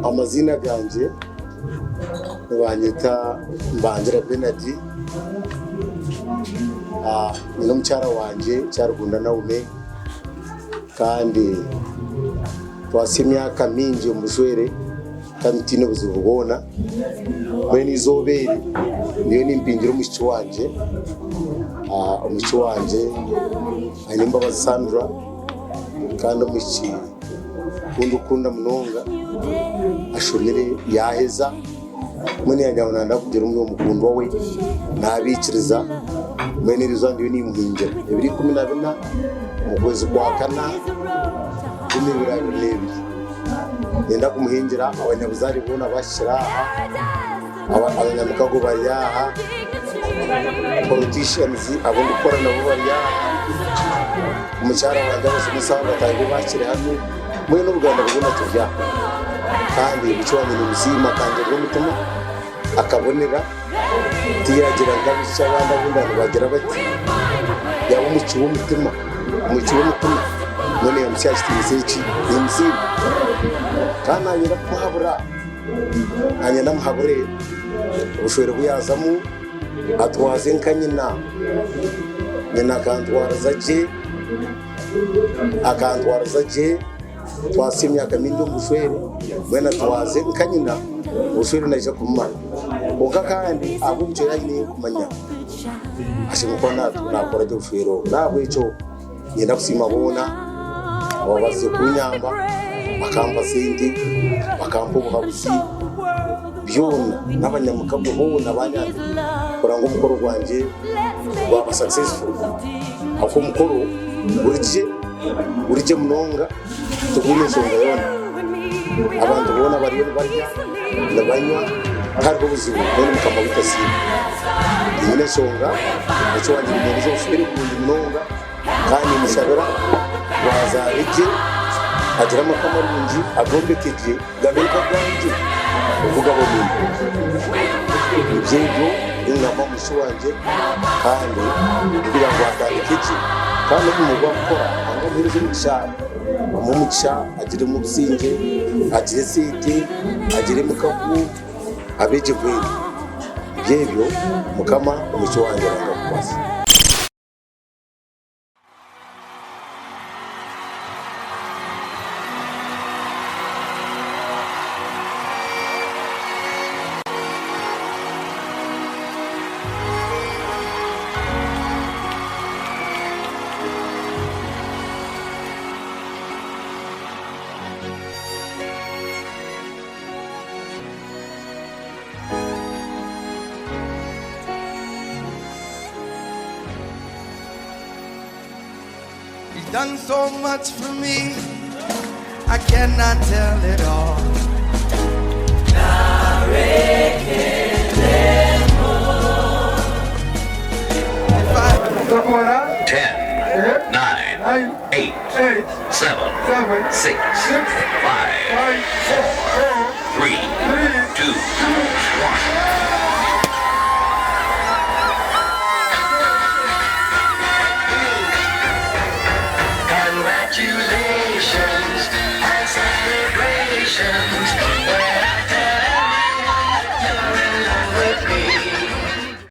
Amaziina gangye nibanyeta Mbangira Bernard, nyine omukyara wangye Kyarugunda Naume kandi twasya emyaka mingi omu bushwere kandi titwine buzibu bwona. Mbwenu eizooba eri ndiyo nimpingira omwishiki wangye, omwishiki wangye Ainembabazi Sandra kandi omwishiki ou ndikukunda munonga ashomire yaaheza mbwenu yaagira ngu naayenda kugira omukundwa we naabiikiriza mbwenu eri izooba ndiyo nimuhingira ebiro 14 omu kwezi kwa kana 2022 niinyenda kumuhingira abanyabuzaare boona bahikire aha abanyamikago bari aha politicians abu ndikukora nabo bari aha omukyara wangye abashomesa bataahi be bahikire hanu mbwenu oruganda rwona turi aha kandi muki wangye nimusiima akangirira omutima akabonera tiyagira nka abaishiki abandi abu ndaaba nibagira bati yaaba omwishiki w'omutima omwishiki w'omutima mbwenu yamutsya aha kitiinisa eki nimusiima kandi nanyenda kumuhabura Nanye namuhabure obushwere obu yazamu atwaze nka nyina. Nyina akantwariza gye, akantwariza gye twahitsya emyaka mingi omu bushwere mbwenu atwaze nka nyina obushwere naija kubumara. Kwonka kandi ahabw'emicwe ei aine ei nkumanya ashemereire kuba nakora gye obushwere obu. Nahabwekyo Niinyenda kusiima boona ababaasize kunyamba bakampa sente, bakampa obuhabuzi, byona n'abanyamukago boona banyambire kureba ngu omukoro gwangye gwaba successful ahabw'okuba omukoro guri gye, guri gye munonga tigwine nshonga yoona. Abantu boona bariyo nibarya, nibanywa tihariho buzibu mbwenu Mukama waitu asiimwe. Tinyine nshonga, eki wangye niinyendeza obushwere burungi munonga. Kandi nimushabira ngu azaare gye, agire amaka marungi, agombeke gye, gabe nk'agangye oku gaboneire. Nibyo ebyo ningamba aha mushwi wangye kandi ndikugira ngu atandike gye kandi n'omurimo ogu arikukora Ruhanga amuheereze omugisha, amuhe omugisha agiremu obusingye, agire esente, agire emikago, abe gye mbwenu. Nibyo ebyo Mukama omwishiki wangye Ruhanga akukwase. You've done so much for me, I cannot tell it all. Ten, nine, eight, seven, six, five, four, three, two, one.